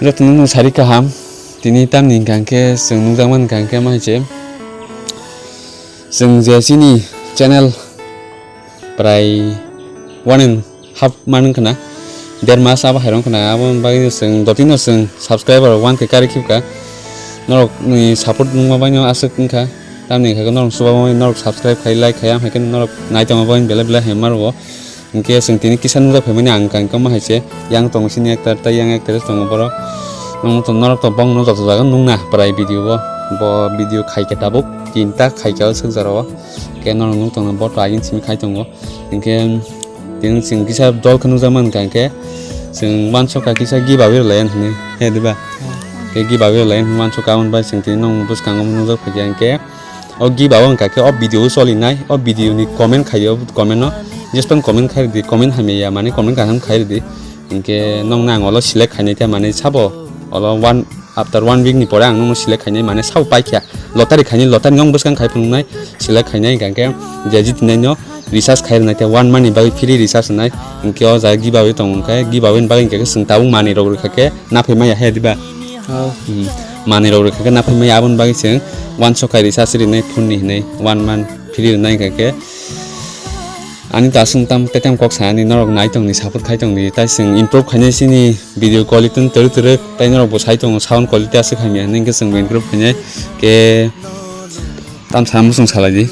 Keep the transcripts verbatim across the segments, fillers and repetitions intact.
Jotono no sari kaham, tini tamni hwnkha hwnkhe chwng nukjakmani hwnkha hwnkhe ma hai se, chwng je chini channel prai one and half man wngkha na, der mas abo hai rok wngkha na, aboni bagwi no chwng dotino chwng subscriber one K kari khibka, norok ni support nukma bagwi no aswk wngkha, tamni hwnkhe norok chubago norok subscribe khai, like khai, am hai khe norok nai tongma bagwi belai belai hamya rwo. Hwnkhe chwng tini kisa nukjak phaimani ang hwnkha hwnkhe ma hai se yang tongo chini actor tei yang actress tongo borok. Norok to, norok to bongno joto jaga nukna prai video o. Bo video khaikhe tabuk tinta khaikhe o swk jora o. Hwnkhe norok nuk tongna bo to agin simi khai tongo. Hwnkhe tini chwng kisa dol khe nukjakmani hwnkha hwnkhe chwng uansukha kisa giveaway rwlai hwnwi he diba? Hwnkhe giveaway rwlai hwnwi uansukha aboni bai chwng tini nwng bwskango nukjak phaikha hwnkhe. O giveaway wngkha khe o video o cholinai, o video ni comment khaio, comment no jespan comment khai rwdi, comment hamya ya mani comment kaham khai rwdi. Hinkhe nokno ang olo select khainai khe mani sabo olo one, after one week ni pore ang nokno select khainai mani sabo paikha lottery khainai, lottery nokno bwskang khai phunuknai select khainai hinkhe je jitinai no recharge khai rwnai khe one month ni bagwi free recharge rwnai. Hinkhe o jaga giveaway tongo hinkhe giveaway ni bagwi hinkhe chwng tabuk manwi rok rwkha khe naphai maya he diba? Oh. Hmm. Manwi rok rwkha khe naphai maya aboni bagwi chwng uansukha recharge rinai phone ni hinwi one month free rwnai hinkha khe. Ani to aswk tam tei tam kok sa ani norok nai tongni support khai tongni tai chwng improve khainai chini video quality no twrwk twrwk tei norok bo sai tongo sound quality aswk hamya hinwi hinkhe chwng bo improve khainai khe tam sa muchung salai di.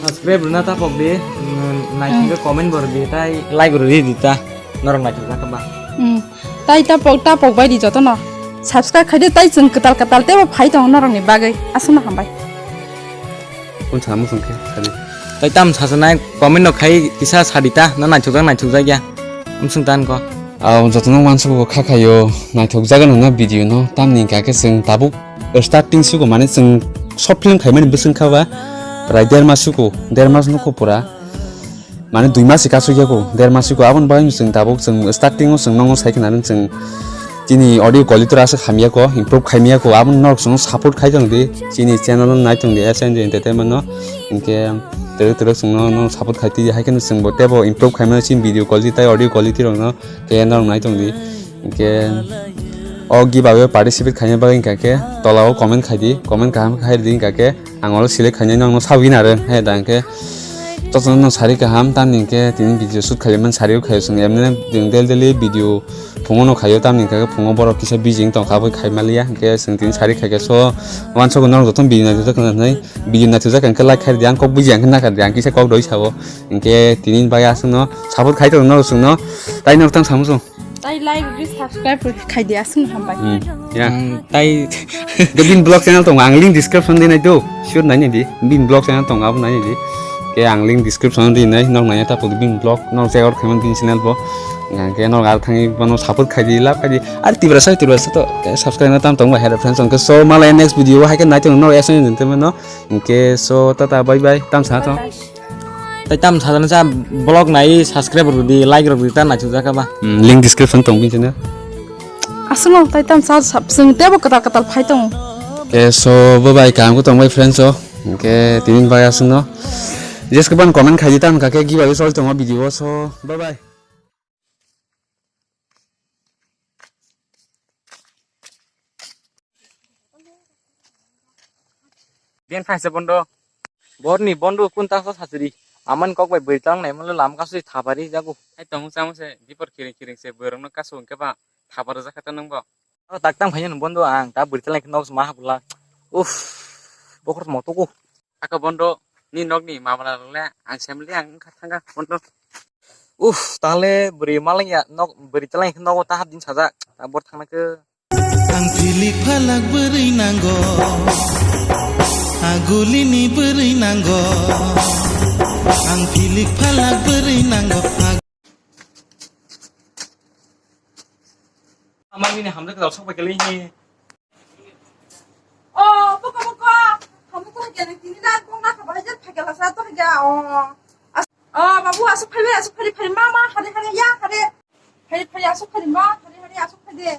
Subscribe rwna ta pok di, mm, naithok khe comment bo rwdi tai like bo rwdi di ta norok naithok khe ba. Hmm. Tai tapok, tapok bai di jotono. Subscribe khai di, tai chwng kwtal kwtal teibo phai tongo norokni bagwi. Aswkno hambai. Kun sana muchung khe, sadi. Tai tam sasanai, comment no khai kisa sadi ta, no naithokjak, naithokjak ya. Umsung tan ko. Aw, jotono uansukgo kha khaio, naithokjagano no video no, tamni hwnkha khe chwng tabuk starting sugo, mane chwng short film khaimani bwswng kha ba, prai der mas sugo, der mas nukho pura. Mane dui mas se kasui yago, der mas se ko, aboni bagwi chwng tabuk chwng starting o chwng nokno sai khna chwng chini audio quality rok aswk hamya ko, improve khaimya ko, aboni norok chwngno support khai tong di, chini channel o nai tong di, S N J Entertainment no, hinkhe twrwk twrwk chwngno no support khai twi, hai kheno chwngbo teibo improve khaimano chini video quality tei audio quality rokno, khe norok nai tong di. Hinkhe o giveaway participate khaina bagwi hinkha khe tola o comment khai di, comment kaham khai di hinkha khe ang oro select khainai nokno sabwi naro he da hinkhe jotono no sari kaham tamni hinkhe tini video shoot khaimani sari o khaio chwng emne chwng daily daily video phungo no khaio tamni hinkhe phungo borok kisa busy wng tongkha aboni khai maliya hinkhe chwng tini sari khaikhe so uansukgo norok jotono video naithokjak hinwi video naithokjak hinkhe like khai di ang kok buji ang khe nakha di ang kisa kok doi sao hinkhe tini bagwi aswkno support khai tong norok chwngno tai norok tang samu chwng. Tai like rwdi, subscribe rwdi, khai di, aswkno hambai. Hmm, ya. Ang tai de bini vlog channel tongo, ang link description di nai do. Sure nai nai di. Bini vlog channel tongo, abo nai nai di. Ke ang link description di nai, nok nai ta pudi bini vlog, nok check out khaimani bini channel bo. Ang ke nok ar thangwi bono support khai di, love khai di. Ar Tiprasa, Tiprasa to ke subscribe na tam tongo, hello friends, ang ke so malai next video hai ke nai tongo, nok S N J Entertainment no. Ang ke so tata, bye bye, tam sa to. Bye bye. Tai tam sajana cha vlog nai subscribe rwdi, like rwdi ta naithokjak kha ba. Hmm, link description tong bini channel. Aswkno tai tam sa sab chwng teibo kwtal kwtal phai tongo. Ke so bye bye kaham khe tong bai friends o. Ke tini bai aswkno. Jeske ban comment khai di tam kha khe giveaway choli tongo video o so bye bye. Diyan phai se bondo. Bor ni bondo kun ta sa sasiri. Aman kok bai bwri tang nai molo lam kasu thapari jago. Hai tong samo se dipor kiring kiring se bwrong no kasu hwnkhe ba thapar jak kha ta nung bo. Aro tak tang phai no bondo ang ta bwri tang nok ma hapla. Uff. Bokor mo to ko. Aka bondo ni nok ni mamala le ang sem le ang kha thanga bondo. Uff, tale bwri maleng ya nok bwri tang nogo ta hap din sajak. Ta bor thang na ke. Ang philik phalak bwrwi nango, agulini bwrwi nango. Ang philik phalak bwrwi nango, ag- Amang ini hamle kau sok pakai lagi. Oh, buka buka. Kamu tuh jangan tini dan kau nak apa aja pakai lah satu aja. Oh. As- oh, babu asuk phai, asuk phai, phai, mama, hari hari ya, hari. Phai, phai, asuk phai, ma, hari hari asuk phai de.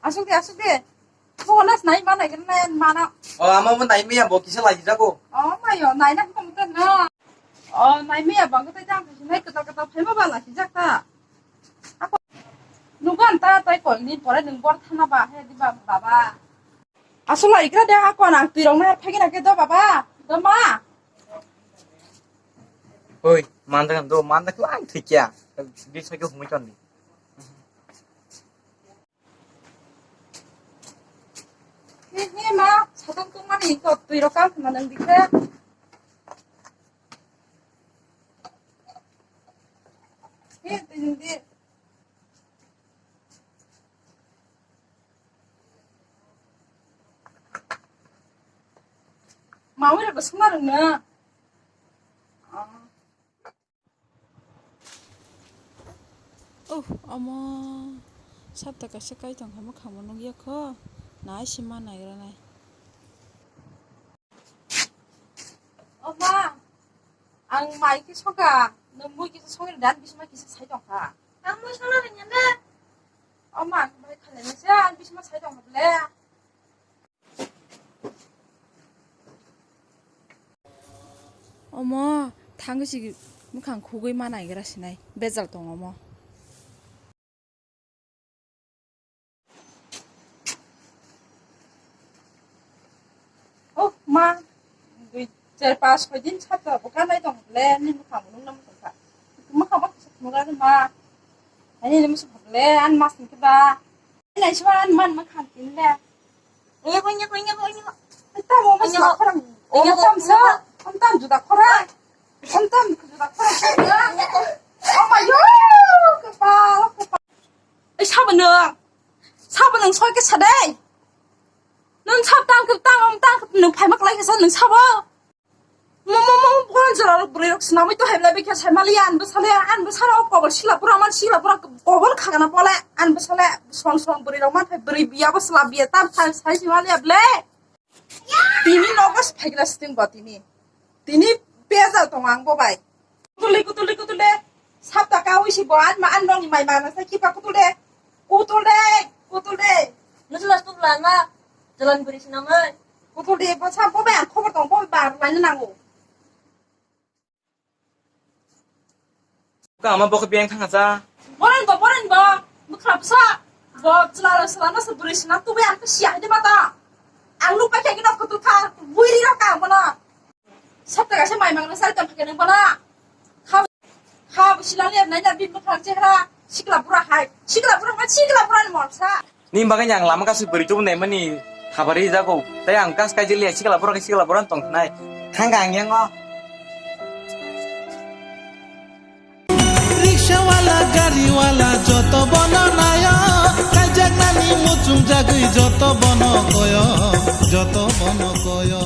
Asuk de, asuk de. Bo nas nai ma nai nai mana. O ama bo nai miya bo kisa lai jago. O ma yo nai na ko mutan na. O nai miya bang ko tai jang nai kata kata phai ma ba lai jak ta. Ako nugan ta tai Koini pore nwng bor thana ba he di ba, baba. Aswk laikra de, ako nang twi rok nahar phagina ke do, baba. Do ma. Oi, manda kan do, manda ko ang thikya. Di sagi humui ton di. He, he, ma, satung tungmani ko twi rok kang khna nang dikhe. He, twi nang di. Mawi rok suma rwngna. Oh, omo. Sapta kaisa kai tongkha, mwkhangbo nukya kho. Nai sima naigra nai. O ma, ang mai khe soka, nwng mui kisa songwi rwdi, ani bisingma kisa sai tongkha. Ang mui songna rwngya le. O ma, ang bai khalai naisa, ani bisingma sai tongkha bwle. Omo, thangwi si mwkhang khugwi ma naigra sinai, bejal tongo omo. Oh, ma, dui, char, pas, soi din sat ta bo kanai tong le, ni mwkhang bo nung nam tong kha. Mwkhang bo kisa phunuk ani ma. Ani ni musu phunuk le, an mas ni ba. Nai sima an man mwkhang kin le. Nya ko, nya ko, nya ko, nya ko. Ai, ta mo mas Nya ko. Khorang. Nya Om ko. Tam sa, om tam juda khorang. Om tam juda khorang. Oh my God, kepal, kepal. Ai, sabo nung. Sabo nung soi ke sadai. Nung sab tang ke tang, om tang ke nung phai mak lai ke sa nung sabo. Mo, mo, mo, mo, jora rok bwrwi rok swnamwi to hai bwlai bikhe sai maliya, an bwsale, an bwsarok kobor sila pura man sila pura kobor khagana pole, an bwsale swang swang bwrwi rok man phai bwrwi biya bo sla biya tam sai sai si maliya ble. Tini nogo se phaikla sting bo tini. Tini bejal tongo ang bo bai. Kutuli, kutuli, kutuli. Sapta kawi si bo an ma an nongni mai mana sa kipa kutuli. Kutuli, kutuli. Nusla stukla na jalan beri sinamai. Kutuli bo sa bo bai ang khobor tong bo bar laina nango. Ka ama bokhe biyang thang acha. Boran bo, boran bo. Mukha bwsa. Bo chwla chwla no se bwrwi sina tubai ang khe siya hide mata. Ang nuk pai khe nok kutu kha. Buiri rok ka bono. Sab ta kaisa mai mang na sari tam khe nang bono. Kha, kha bo sila le nai na bi mukha chehra. Sikla bura hai. Sikla bura ma sikla bura ni mol sa. Ni bagwi ang lama kasu bwrwi tubu naimani habari jago. Tai ang kas kaijili sikla borok sikla borok tong thnai. Thangka ang yango. Riksha wala, gari wala, joto bono nayo. Kaijaknani muchung jagwi joto bono koyo, joto bono koyo.